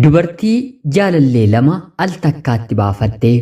Dubartii jaalallee 2 al takkaatti baafatte.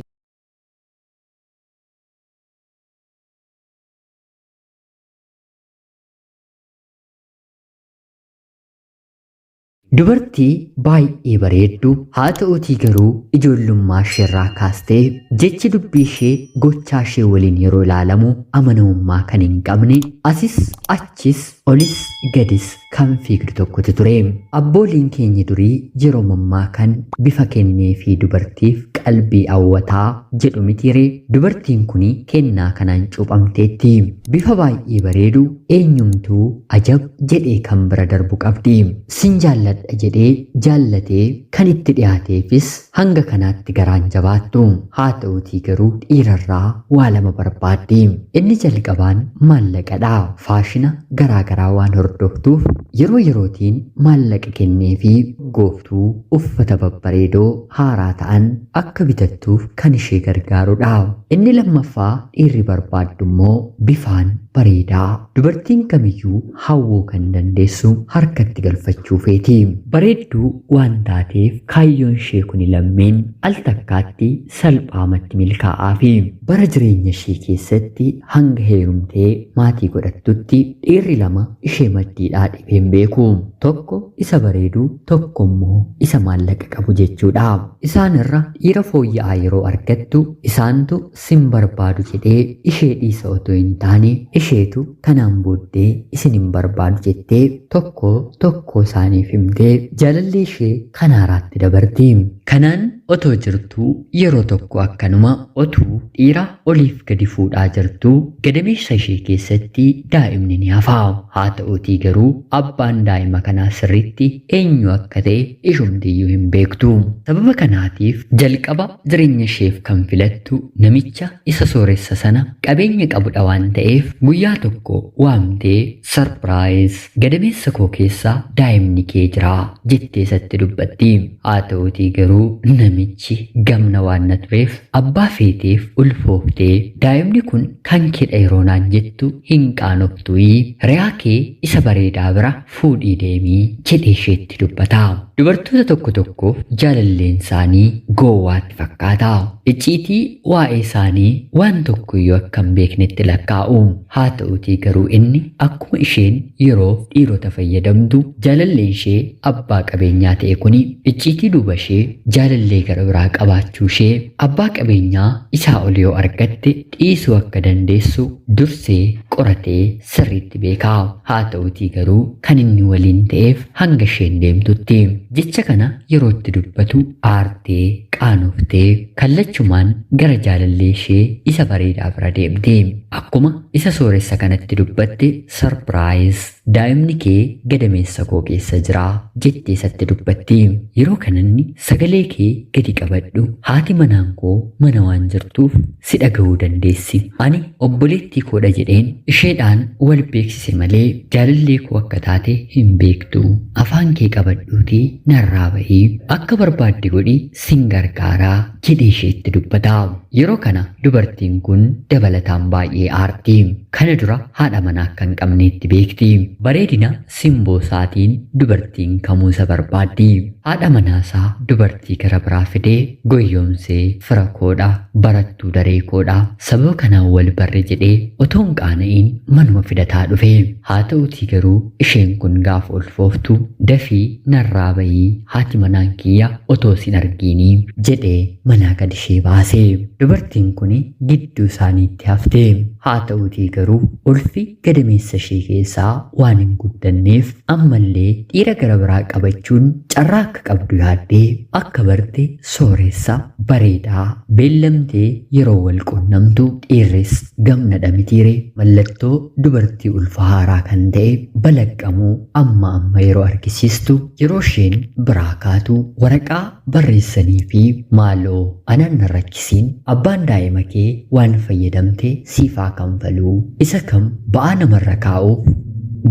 Dubartii baay'ee bareeddu haa ta'uutii garuu ijoollummaa isheerraa kaastee jechi dubbii ishee gochaa ishee waliin yeroo ilaalamu amanamummaa kan hin qabne asis achis olis gadis kan fiigdu tokkotu ture. Abbooliin keenya durii yeroo mammaakan bifa kenneefii dubartiif qalbii hawwataa jedhu mitiiree dubartiin kuni kennaa kanaan cuuphamteetti. Bifa baay'ee bareedu eenyumtuu ajab jedhee kan bira darbu qabdi. Sin jaalladha jedhee jaallatee kan itti dhiyaateefis hanga kanaatti garaan jabaattu. Haa ta'uutii garuu dhiirarraa waa lama barbaaddi. Inni jalqabaan maallaqadha. Faashina garaa garaa waan hordoftuuf yeroo yerootiin maallaqa kenneefii gooftuu uffata babbareedoo haaraa ta'an akka bitattuuf kan ishee gargaarudha. Inni lammaffaa dhiirri barbaaddu immoo bifaan bareedaa dubartiin kamiyyuu hawwuu kan dandeessu harkatti galfachuu feeti. Bareedduu waan taateef kaayyoon ishee kuni lammeen al takkaatti salphaamatti milkaa'aafi. Bara jireenya ishee keessatti hanga heerumtee maatii godhattutti dhiirri 2 ishee maddiidhaa dhibee hin beeku. Tokko isa bareedu, tokko immoo isa maallaqa qabu jechuudha. Isaan irra dhiira fooyya'aa yeroo argattu isaantu sin barbaadu jedhee ishee dhiisa otoo hin taane isheetu kanaan booddee isin hin barbaadu jettee tokko tokkoo isaaniif himtee jaalallee ishee kan haaraatti dabarti. Kanaan otoo jirtuu yeroo tokko akkanuma otuu dhiira oliif gadi fuudhaa jirtuu gadameessa ishee keessatti daa'imni ni hafa. Haa ta'uutii garuu abbaan daa'ima kanaa sirriitti eenyu akka ta'e ishumtiyyuu hin beektu. Sababa kanaatiif jalqaba jireenya isheef kan filattu namicha isa sooressa sana qabeenya qabudha waan ta'eef guyyaa tokko waamtee sarpiraayiz gadameessa koo keessa daa'imni kee jira jettee isatti dubbatti. Haa ta'uutii garuu namichi gamna waan na tureef abbaa feeteef ulfooftee daa'imni kun kan keedha yeroo naan jettu hin qaanoftuyi hiriyaa kee isa bareedaa bira fuudhii deemii jedhee isheetti dubbata. Dubartoota tokko tokkoof jaalalleen isaanii gowwaatti fakkaata. Icciitii waa'ee isaanii waan tokkoyyuu akka hin beeknetti lakkaa'u. Haa ta'uutii garuu inni akkuma isheen yeroof dhiirota fayyadamtu jaalalleen ishee abbaa qabeenyaa ta'e kuni icciitii duuba ishee jaalallee gara biraa qabaachuu ishee abbaa qabeenyaa isaa ol yoo argatte dhiisuu akka dandeessu dursee qoratee sirriitti beeka. Haa ta'uutii garuu kan inni waliin ta'eef hanga isheen deemtutti. Jecha kana yeroo itti dubbatu aartee, qaanoftee, kallachumaan gara jaalallee ishee isa bareedaa bira deemte. Akkuma isa sooressa kanatti dubbatte sarpiraayiz daa'imni kee gadameessa koo keessa jira jettee isatti dubbatti. Yeroo kananni sagalee kee gadi qabadhu haati manaan koo mana waan jirtuuf si dhaga'uu dandeessi. Ani obboleettii koodha jedheen isheedhaan wal beeksise malee jaalallee koo akka taate hin beektu. Afaan kee qabadhuutii narraa ba'ii akka barbaadde godhi sin gargaaraa jedhee isheetti dubbata. Yeroo kana dubartiin kun dabalataan baay'ee aarti. Kana dura haadha manaa akka hin qabneetti beekti. Bareedina simboo isaatiin dubartiin kamuu isa barbaaddi. Haadha manaasaa dubartii gara biraa fidee goyyoomsee fira koodha, barattuu daree koodha, sababa kanaan wal barre jedhee otoo hin qaana'iin manuma fidataa dhufe. Haa ta'uutii garuu isheen kun gaafa ulfooftu dafii narraa ba'ii haati manaan kiyya otoo sin argiinii jedhee manaa gad ishee baase. Dubartiin kun gidduu isaaniitti hafte. Haa ta'uutii garuu ulfi gadameessa ishee keessaa waan hin guddanneef ammallee dhiira gara biraa qabachuun carraa akka qabdu yaaddee akka barte sooressa bareedaa beellamtee yeroo wal qunnamtu dhiirris gamnadha mitiire mallattoo dubartii ulfa haaraa kan ta'e balaqqamuu amma amma yeroo argisiistu yeroo isheen biraa kaatu waraqaa barreessanii fi maaloo anaan na rakkisiin abbaan daa'ima kee waan fayyadamte siif haa kanfaluu isa kam ba'aa namarra kaa'uuf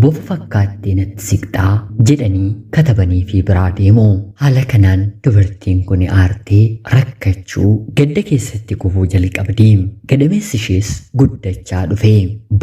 Bofa fakkaattee natti siqxaa jedhanii katabanii fi biraa deemu. Haala kanaan dubartiin kun aartee rakkachuu gadda keessatti kufuu jalqabdi. Gadameessi ishees guddachaa dhufe.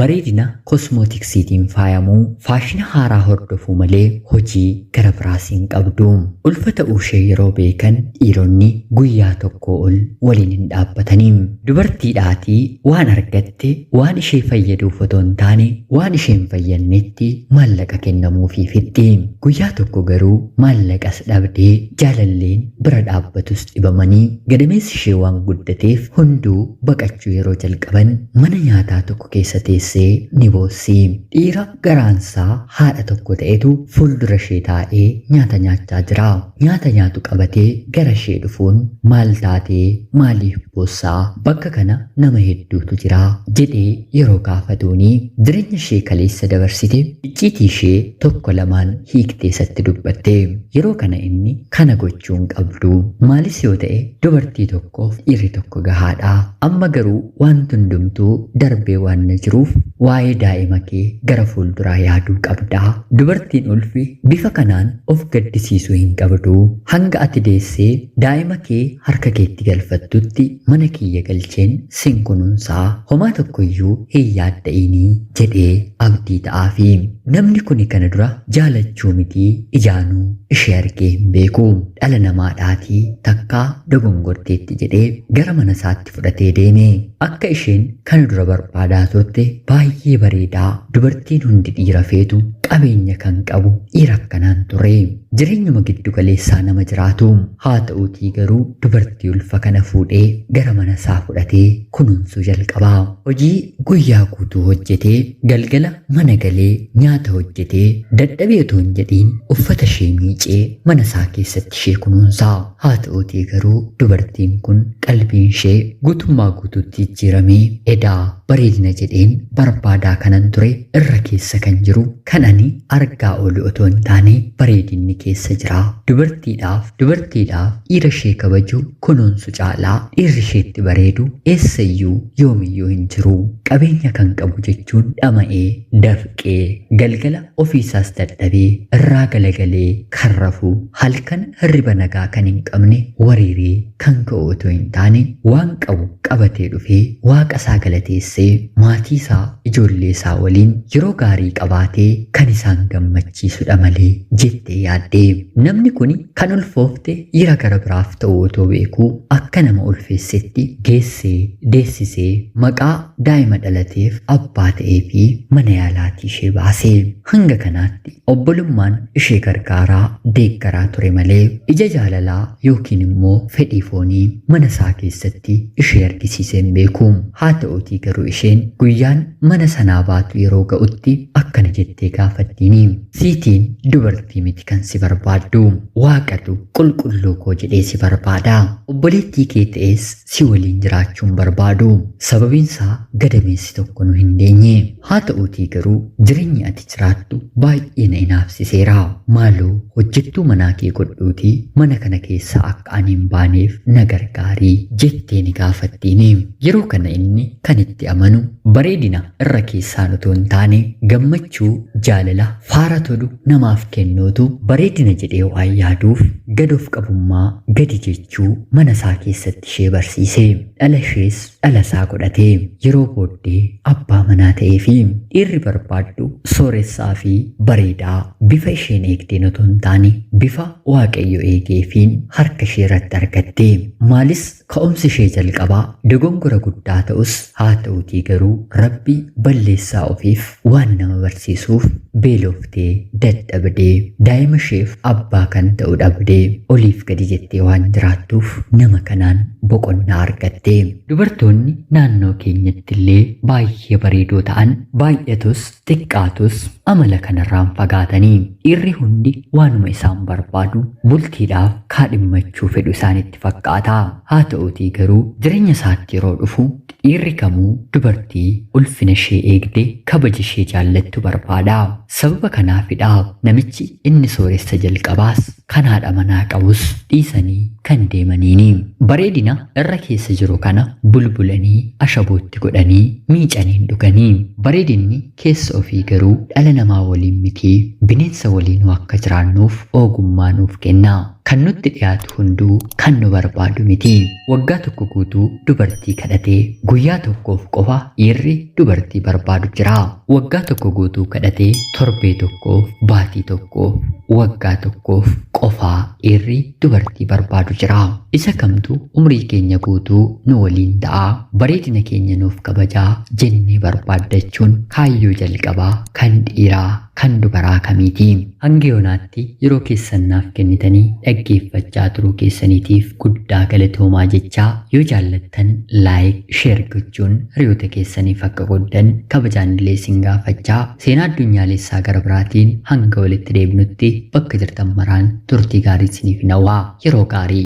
Bareedina kosmootiksiitiin faayamuu faashina haaraa hordofuu malee hojii gara biraas hin qabdu. Ulfa ta'uu ishee yeroo beekan dhiironni guyyaa tokko ol waliin hin dhaabbatanii. Dubartiidhaatii waan argatte waan ishee fayyaduuf otoo hin taane waan ishee hin fayyadnetti maallaqa kennamuufii fixxi. Guyyaa tokko garuu maallaqas dhabdee jaalalleen bira dhaabbatus dhibamanii gadameessi ishee waan guddateef hunduu baqachuu yeroo jalqaban mana nyaataa tokko keessa teessee ni boossi. Dhiira garaansaa haadha tokko ta'etu fuuldura ishee taa'ee nyaata nyaachaa jira. Nyaata nyaatu qabatee gara ishee dhufuun maal taatee maaliif boossaa bakka kana nama hedduutu jira jedhee yeroo gaafatuuni jireenya ishee kaleessa dabarsite icciitii ishee tokko lamaan hiiktee isatti dubbatte. Yeroo kana inni kana gochuu hin qabdu. Maalis yoo ta'e dubartii tokkoof dhiirri tokko gahaadha. Amma garuu wanti hundumtuu darbee waan na jiruuf waa'ee daa'ima kee gara fuulduraa yaaduu qabda. Dubartiin ulfi bifa kanaan of gaddisiisuu hin qabdu. Hanga ati deessee daa'ima kee harka keetti galfattutti mana kiyya galcheen sin kunuunsaa homaa tokkoyyuu hin yaadda'inii jedhee abdii ta'aafi. Namni kuni kana dura jaalachuu mitii ijaanuu ishee argee hin beeku. Dhala namaadhaatii takkaa dogongorteetti jedhee gara mana isaatti fudhatee deeme. Akka isheen kana dura barbaadaa turte baay'ee bareedaa dubartiin hundi dhiira feetu qabeenya kan qabu dhiira akkanaan ture. Jireenyuma giddu galeessaa nama jiraatu. Haa ta'uutii garuu dubartii ulfa kana fuudhee gara mana isaa fudhatee kunuunsuu jalqaba. Hojii guyyaa guutuu hojjetee galgala mana galee nyaata hojjetee dadhabee otoo hin jedhiin uffata ishee miicee mana isaa keessatti ishee kunuunsa. Haa ta'uutii garuu dubartiin kun qalbiin ishee guutummaa guutuutti jijjiiramee edaa bareedina jedheen barbaadaa kanan ture irra keessa kan jiru kan ani argaa oolu otoo hin taane bareedinni keessa jira. Dubartiidhaaf dhiira ishee kabaju kunuunsu caalaa dhiirri isheetti bareedu eessayyuu yoomiyyuu hin jiru. Qabeenya kan qabu jechuun dhama'ee dafqee galgala ofiisaas dadhabee irraa galagalee kan rafu halkan hirriba nagaa kan hin qabne wariiree kan ka'u otoo hin taane waan qabu qabatee dhufee waaqa isaa galateessee maatii isaa ijoollee isaa waliin yeroo gaarii qabaatee kan isaan gammachiisudha malee jettee yaaddee. Namni kun kan ulfoofte dhiira gara biraaf ta'u otoo beekuu akka nama ulfeessetti geessee deessisee maqaa daa'ima dhalateef abbaa ta'ee fi mana yaalaatii ishee baase. Hanga kanaatti obbolummaan ishee gargaaraa deeggaraa ture malee ija jaalalaa yookiin immoo fedhii foonii mana isaa keessatti ishee argisiisee hin beeku. Haa ta'uutii garuu isheen guyyaan mana sanaa baatu yeroo ga'utti akkana jettee gaafattiini. Siitiin dubartii miti kan si barbaaddu. Waaqatu qulqulluu koo jedhee si barbaada. Obboleettii kee ta'es si waliin jiraachuu hin barbaadu. Sababiin isaa gadameessi tokko nu hin deenye. Haa ta'uutii garuu jireenyi ati jiraattu baay'ee na inaafsiseera. Maaloo hojjettuu manaa kee godhuutii mana kana keessaa akka ani hin baaneef na gargaarii jettee ni gaafattiini. Yeroo kana inni kan itti amanu bareedina irra keessaan otoo hin taane gammachuu jaalala faara tolu namaaf kennuutu bareedina jedhee waan yaaduuf gad of qabummaa gadi jechuu mana isaa keessatti ishee barsiise. Dhala ishees dhala isaa godhate. Yeroo booddee abbaa manaa ta'ee fi dhiirri barbaaddu sooressaa fi bareedaa bifa isheen eegdeen otoo hin taane bifa Waaqayyo eegeefiin harka ishee irratti argatte. Maalis ka'umsi ishee jalqabaa dogongora guddaa ta'us haa ta'uutii garuu Rabbi balleessaa ofiif waan nama barsiisuuf beeloftee dadhabdee daa'ima isheef abbaa kan ta'u dhabdee oliif gadi jettee waan jiraattuuf nama kanaan boqonnaa argatte. Dubartoonni naannoo keenyatti illee baay'ee bareedoo ta'an baay'atus xiqqaatus amala kanarraan fagaatanii dhiirri hundi waanuma isaan barbaadu bultiidhaaf kaadhimmachuu fedhu isaanitti fakkaata. Haa ta'uutii garuu jireenya isaatti yeroo dhufu dhiirri kamuu dubartii ulfina ishee eegde kabaja ishee jaallattu barbaada. Sababa kanaafidha namichi inni sooressa jalqabaas kan haadha manaa qabus dhiisanii kan deemaniini. Bareedina irra keessa jiru kana bulbulanii ashabootti godhanii miicaniin dhuganii. Bareedinni keessa ofii garuu dhala namaa waliin miti, bineensa waliinuu akka jiraannuuf ogummaa nuuf kenna. Kan nutti dhiyaatu hunduu kan nu barbaadu miti. Waggaa tokko guutuu dubartii kadhatee guyyaa tokkoof qofa dhiirri dubartii barbaadu jira. Waggaa tokko guutuu kadhatee torbee tokkoof, baatii tokkoof, waggaa tokkoof qofaa dhiirri dubartii barbaadu jira. Isa kamtu umrii keenya guutuu nu waliin ta'a, bareedina keenya nuuf kabajaa jennee barbaaddachuun kaayyoo jalqabaa kan dhiiraa kan dubaraa kamiiti? Hanga yoonaatti yeroo keessan naaf kennitanii dhaggeeffachaa turuu keessaniitiif guddaa galatoomaa jechaa, yoo jaallattan like, share gochuun hiriyoota keessaniif akka qooddan kabajaan illee isin gaafachaa, seenaa addunyaalessaa gara biraatiin hanga walitti deebinutti bakka jirtan maraan turtii gaarii isiniif hawwaa. Yeroo gaarii.